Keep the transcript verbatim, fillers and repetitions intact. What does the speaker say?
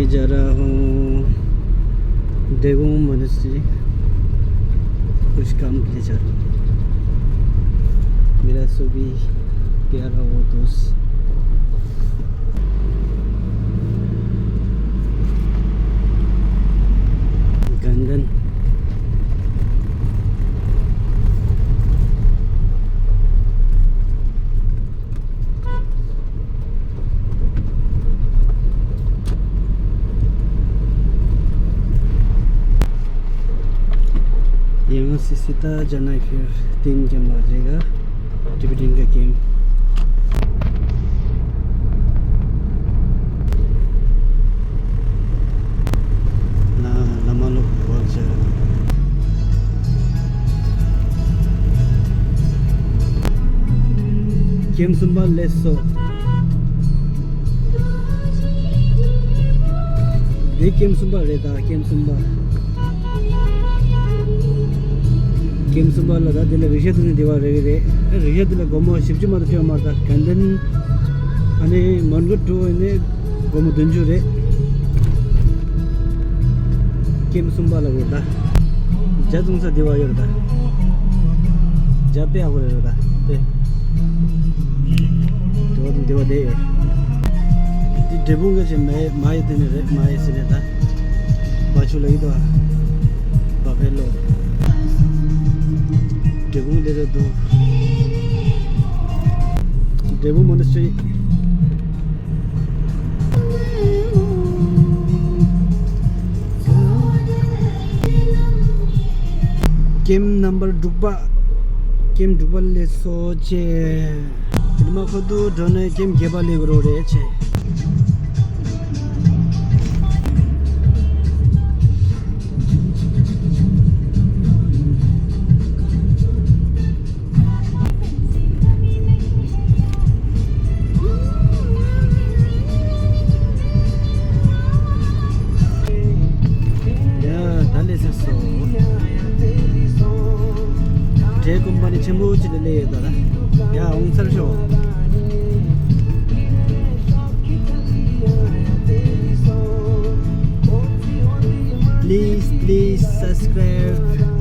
जा रहा हूँ देवों मोनेस्ट्री। कुछ काम के लिए जा रहा हूँ। मेरा सभी प्यारा वो दोस्त गंदन। यहाँ से सीधा जाना है फिर तीन गेम आ जाएगा। टिबेटन का गेम। ना, लामा लोग बहुत ज्यादा। गेम सुनबा लेसो। དེ་ཀེམ་གསུམ་པ་རེད་ད། ཀེམ་གསུམ་པ། ཀེམ་གསུམ་པ་ལ་ད་དེ་ལ་རི་ཤ་དེ་ནས་དེ་བ་རེ་རེ་རེད། རི་ཤ་དེ་ལ་སྒོར་མོ་བཞི་བཅུ་མ་གཏོགས་སྤྲད་མ་རེད་ད། དགའ་ལྡན་ཨ་ནི་མོན་གྷོ་ཊུ་ནས་སྒོར་མོ་བདུན་ཅུ་རེད། ཀེམ་གསུམ་པ་ལ་རེད་ད། ཇ་འཐུང་ས་དེ་བ་ཡོད་རེད་ད། ཇ་དཔེ་ཡག་པོ་རེད་རེད་ད་དཔེ། དེ་བ་དང་དེ་བ་དེ་ཡོད། འདི་འབྲས་སྤུངས་ག་ཅིག་མ་ཡི་མ་ཡི་དེ་ནས་རེད། མ་ཡི་ཟེར་ནས་ད། བ་ཆུ་ལ་ཡི་དོ། བ་ཕེ་ལོ། འབྲས་སྤུངས་དེ་རེད་འདུག་འབྲས་སྤུངས་མོ་ནེ་སི་ཊི་རི། ཀེམ་ནམ་བར་དྲུག་པ། ཀེམ་དྲུག་པ་ལས་སོ་ཆེ། དེ་མ་ཁོ་དུ་འགྲོ་ནས་ཀེམ་བརྒྱད་པ་ལས་རོ་རེད་ཆེ། ཡ་ད་ལས་ཟེར་སོ། འབྲས་ཀོམ་པ་ནི་ཆེན་པོ་ཅིག་ལ་སླེབས་ཡོད་ད། ཡ་འོང་ཚར་ཤོག Please, please subscribe.